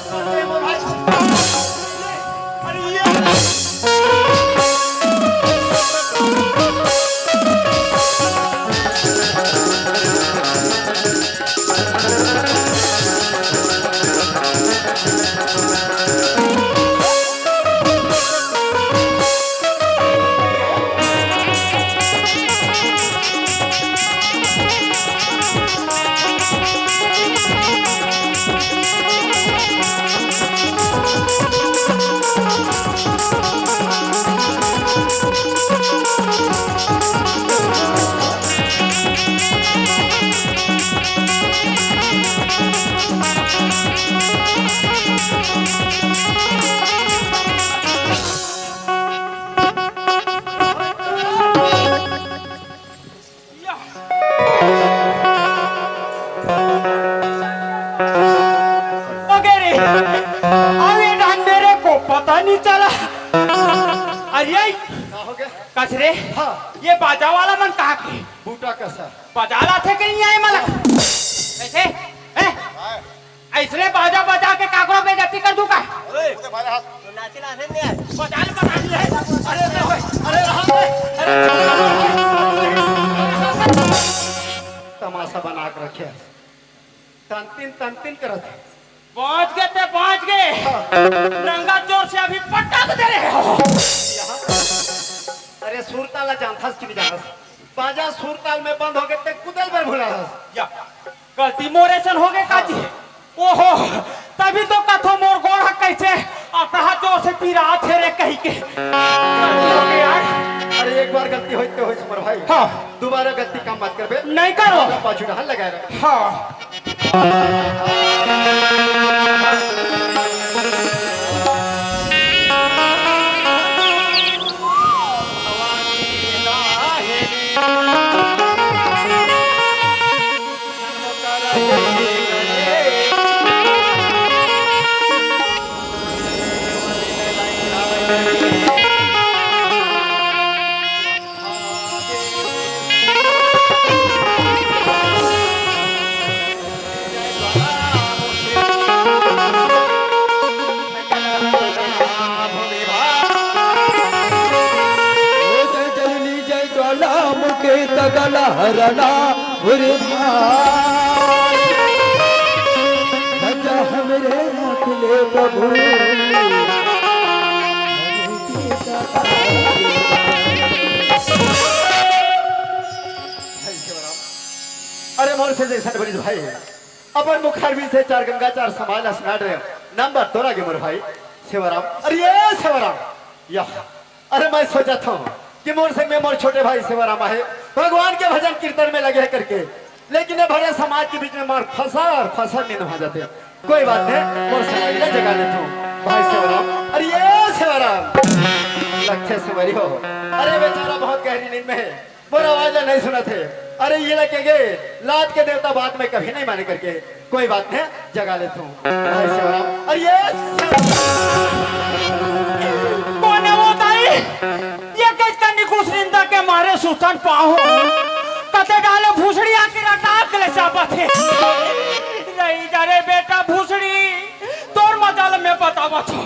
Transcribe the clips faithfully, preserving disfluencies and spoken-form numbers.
मोर भाई, मोर भाई। अरे ये वगैरह। अभी ढंग मेरे को पता नहीं चला। अरे का हो गया? कस रे? हाँ। ये बाजा वाला मन कहाँ के? बूटा कसा। बाजा लाथे के नहीं आए मला। कैसे? हैं? अइसने बाजा बजा के काकरो बेइज्जती कर दूं का? अरे, तो नाचे नाचे नहीं आए। बजा ले, बजा ले। अरे, अरे, अरे, अरे, अरे, तमाशा बना के रखे। तंतिन, तंतिन करत हे। पहुंच गए ते, पहुंच गए। हाँ। नंगा जोर से अभी पटक दे रहे हो। अरे, सुरताल ला जानथस कि नहीं जानस? बाजा सुरताल में बंद हो गए ते कुदल बर भुला हस। या, गलती मोरे सन हो गए काजी। हाँ। ओहो, तभी तो कथो मोर गोड़ ह कैसे अतहा जोर से पीरा थे रे कही के। गलती हो गई यार। अरे, एक बार गलती होई ते होई मोर भाई। हाँ। दोबारा गलती काम मत करबे। नहीं करो। पाछू डहर लगाए रख। हाँ। जय जननी जय ज्वालामुखी सकल हरणा उरे भाई। राजा हमरे राख ले प्रभु। अरे मोर से जैसन बनिस भाई, अपन मुखारबिंद से चार गंगा चार समाज ला सुनात रहे, नंबर तोर आगे मोर भाई सेवाराम। अरे ये सेवाराम, या, अरे मैं सोचत हूँ कि मोर संग में मोर छोटे भाई सेवाराम आहे, भगवान के भजन कीर्तन में लगे हे करके, लेकिन ये भरे समाज के बीच में मार फंसा और फंसा नींद हो जाते। कोई बात नहीं, मोर संगवारी ला जगा लेथों। भाई सेवाराम, अरे ये सेवाराम, लगथे संगवारी हो, अरे बेचारा बहुत गहरी नींद में है। मोर आवाज ला नहीं सुनत हे। अरे ये ला के गे, लात के देवता बात में कभी नहीं माने करके। कोई बात नहीं, जगा लेथों। भाई सेवाराम, अरे ये सेवाराम। कोन हे वो दाई? ये कइस कनी कुछ निंदा के मारे सुतन पाहूं। कते डाले भूसड़ी आके रटाक ले चापत हे। नहीं जा रे बेटा भूसड़ी, तोर मजाल में बतावत हूं।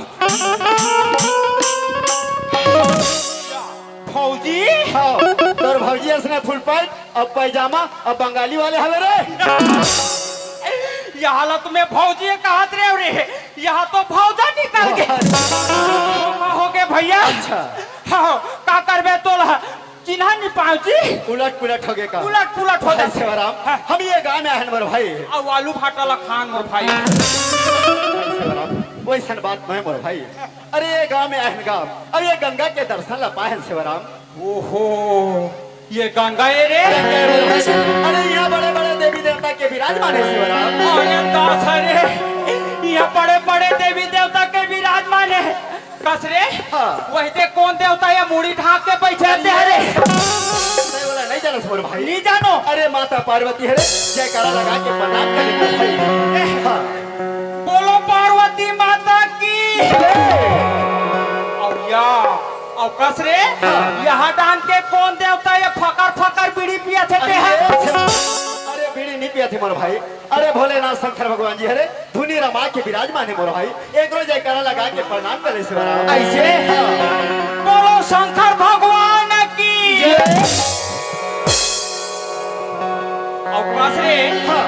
भौजी? हाँ, तोर भौजी असने फुल पैंट, अब पैजामा, अब बंगाली वाले हवे रे। ये हालत में भौजी कहत रे रे, यहाँ तो भौजा निकल गे। वाह। हो गे भैया। अच्छा। हाँ, का करबे तोला? चिन्हा नहीं पाँव जी। उलट पुलट हो गे का? उलट पुलट हो भाई जाथे। सेवाराम, हाँ। हम ये गांव में आहन मोर भाई। अब आलू भाटा ला खान मोर भाई। भाई सेवाराम, वैसन बात नहीं मोर भाई। अरे ये गांव में आहन गांव, अब ये गंगा के दर्शन ला पाहन सेवाराम। ओहो, ये गंगा ए रे। अरे यहाँ बड़े बड़े देवी देवता के विराजमान हे सेवाराम। अरे दास रे, यहाँ बड़े बड़े देवी देवता के विराजमान हे। कस रे? हाँ। वही ते कोन देवता हे मुड़ी ढाक के बैठे रहते हे रे? नहीं बोला, नहीं जानो मोर भाई। नहीं जानो? अरे माता पार्वती हे रे, जयकारा लगा के प्रणाम कर ले भाई। हाँ। बोलो पार्वती माता की। जय। और या, और कस रे? हाँ। यहाँ डांग के कोन देवता हे फकर फकर बीड़ी पियत हे ते हे? अरे, अरे थे मोर भाई। अरे भोलेनाथ शंकर भगवान जी हरे धुनी रमा के विराजमान हे मोर भाई। एकरो जयकारा लगा के प्रणाम करे शिवराम। ऐसे? हाँ। बोलो शंकर भगवान की। जय। अउ कस रे, हाँ।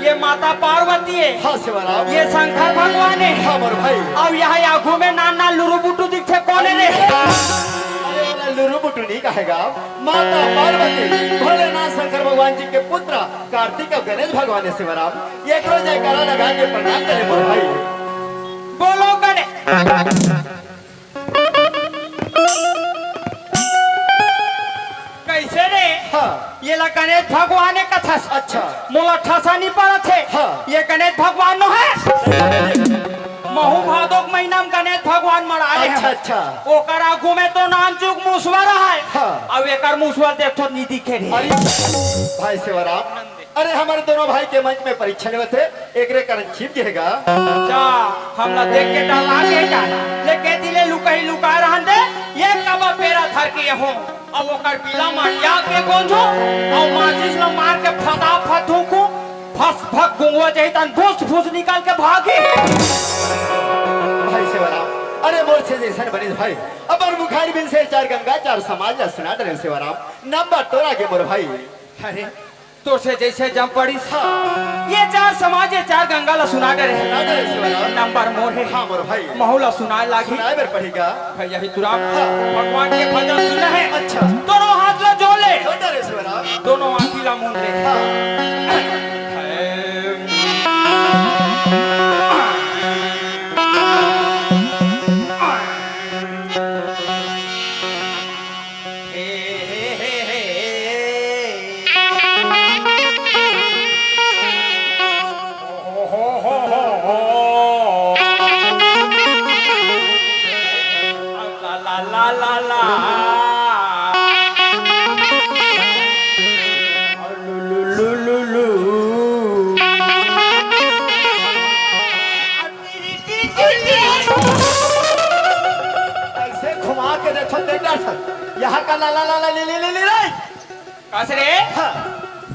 ये माता पार्वती हे। हाँ शिवराम। ये शंकर भगवान हे। हाँ मोर भाई। अउ यहाँ आगू में नान नान लुरु बुटु दिखथे, कोन हे रे? अरे वाला लुरु बुटु नहीं कहेगा। माता पार्वती, भोलेनाथ शंकर भगवान जी के पुत्र कार्तिक अउ गणेश भगवान हे शिवराम। एकरो जयकारा लगा के प्रणाम करे मोर भाई। बोलो गणेश। कैसे रे? हाँ। ये ला गणेश भगवान हे कथस। अच्छा। मोला ठसा नहीं परत हे। हाँ। ये गणेश भगवान नो हे। महू भादो के महीना में गणेश भगवान मरा रहे अच्छा, हैं। अच्छा। ओकर आगू में तो नानचुक मुसवा रहा है। हाँ। अब एकर मुसवा देखो नहीं दिखे रे। अरे भाई शिवराम, अरे हमर दोनों भाई के मंच में परीक्षा लेवत हे, एकरे कारण छिप गे हे गा। जा, हमला देख के डर लागे का? ले के दिले लुकाई लुका रहन दे, ये कब पेरा धर के हो। अब ओकर पीला माटिया के गोंजो, अउ माचिस ल मार के फटाफट थूकू, फस फक गुंगवा जाई तन फुस फुस निकल के भागी। भाई सेवाराम, अरे मोर से जैसन बनिस भाई, अपन मुखारी बिन से चार गंगा चार समाज ला सुना डरे सेवाराम, नंबर तोर आगे मोर भाई। अरे तोर से जैसे जम पड़िस। हाँ। ये चार समाज, ये चार गंगा ला सुना डरे हे। सुना डरे हे, सुना। नंबर मोर हे। हाँ, मोर भाई। महू ला सुनाए लागी। सुनाए बर पड़ेगा। भैया ही तुराम। हाँ। भगवान के भजन सुना हे। अच्छा। दोनों हाथ ला जोड़ ले। जोड़ डरे हे, सुना। दोनों आँखी ला मूंद ले। हाँ। ऐसे घुमा के देखो, देख डर सन। यहाँ का लाला, लाला, ले, ले, ले, ले, ले। कस रे? हाँ।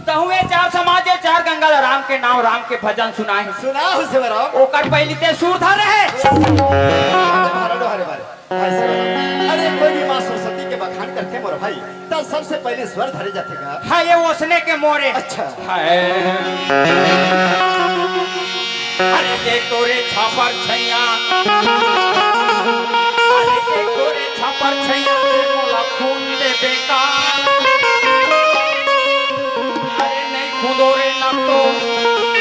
तहु ये चार समाज, ये चार गंगा ल राम के नाम, राम के भजन सुनाए हे। सुना हो शिवराम। ओकर पहली ते सुर धरे हे। अरे बारे, अरे बारे। भाई शिवराम। अरे कोई भी माँ सरस्वती के बखान करथे मोर भाई, त सबसे पहले स्वर धरे जाथे गा। हाँ, ये ओसने के मोरे। अच्छा। हाय। अरे देख तोरे छापर छैया। अरे देख तोरे छापर छैया, तोरे मोला खून देबे का? अरे नहीं खुदो रे नकटो।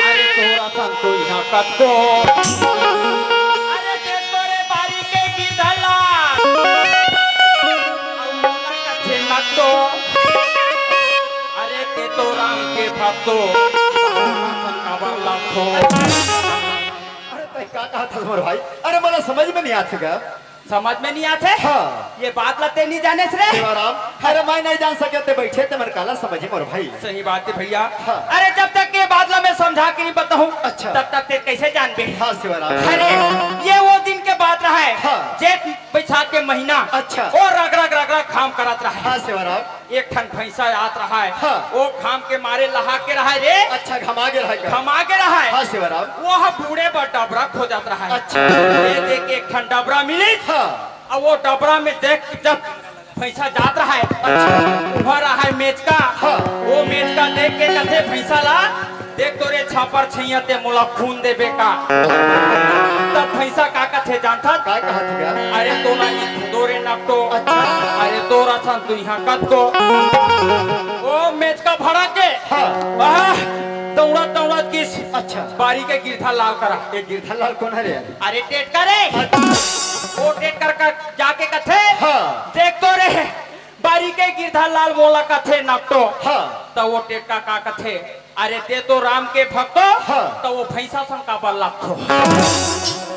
अरे तोरा सन तो यहाँ कतको। अरे देख तोरे बारी के गिरधला। अउ मोला कथे नकटो। अरे ते तो राम के भक्तो, काबर लगथो? अरे तैं का कहत हस मोर भाई? अरे मोला समझ में नहीं आथे गा। समझ में नहीं आथे? हाँ। ये बात ला ते नहीं जाने रे? शिवराम, अरे मैं नहीं जान सके ते बैठे ते मन काला समझी मोर भाई। सही बात हे भैया। हाँ। अरे जब तक ये बात ला मैं समझा के नहीं बताहूँ, अच्छा। तब तक ते कैसे जानबे? हाँ शिवराम। अरे ये वो दिन के बात रहा है, हाँ। जेठ बैसाख के महीना, अच्छा। वो रग रग रग रग घाम करत रहा है। हाँ शिवराम। एक ठन भैंसा आत रहा है। हाँ। वो घाम के मारे लहा के रहा है रे। अच्छा, घमा के रहा है का? घमा के रहा है। हाँ शिवराम। वो ह बूड़े बर डबरा खोजत रहा है। अच्छा। ये देख एक ठन डबरा मिली। हाँ। अब वो डबरा में देख जब भैंसा जात रहा है। अच्छा। उहाँ रहा है मेचका। हाँ। वो मेचका देख के कथे भैंसा ला, देख तोरे छापर छैया ते मोला खून देबे का? तब भैंसा का कथे जानथस? का कहत हे गा? अरे तोला नहीं खुदो रे नकटो। अच्छा। अरे तोरा सन तो यहाँ कतको। ओ मेचका भड़क के। हाँ। आह, दौड़त दौड़त गिस। अच्छा। बारी के गिरधर लाल करा। ये गिरधर लाल कोन हरे? अरे टेटका रे। अच्छा। वो टेटका का जाके कथे। हाँ। देख तो रे। बारी के गिरधर लाल मोला कथे नकटो। हाँ। त वो टेटका का कथे, अरे ते तो राम के भक्तो, हाँ। त वो भैंसा सन काबर लगथो?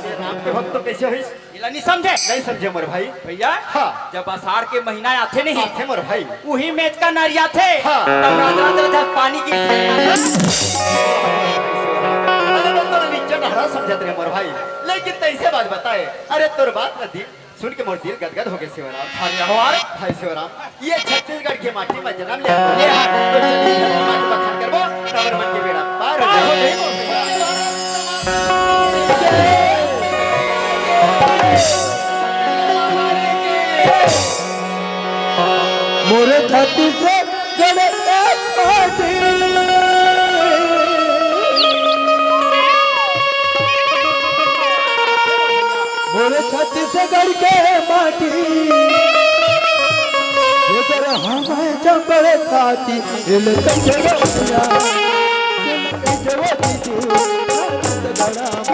ये राम के भक्त कैसे होइस? एला नहीं समझे? नहीं समझे मोर भाई। भैया, हाँ। जब आषाढ़ के महीना आथे नहीं, आथे मोर भाई। उही मेचका नरियाथे, हाँ। तब रात रात रात पानी गिरथे। अरे मैं तो नीचे डहरा समझत रहे मोर भाई, लेकिन तैसे बात बताए, अरे तोर बात न दी सुन के मोर दिल गदगद हो गे शिवराम। अरे हमार भाई शिवराम, ये छत्तीसगढ़ के माटी में जन्म ले ले हन। तो चलिए धरती माँ के बखान करबो, तब मन के बेड़ा पार। छत्तीसगढ़ के माटी, मोरे छत्तीसगढ़ के माटी, जेकर हवय जबड़ साथी, एला कइसे भुलाबो, एला कइसे भुलाबो।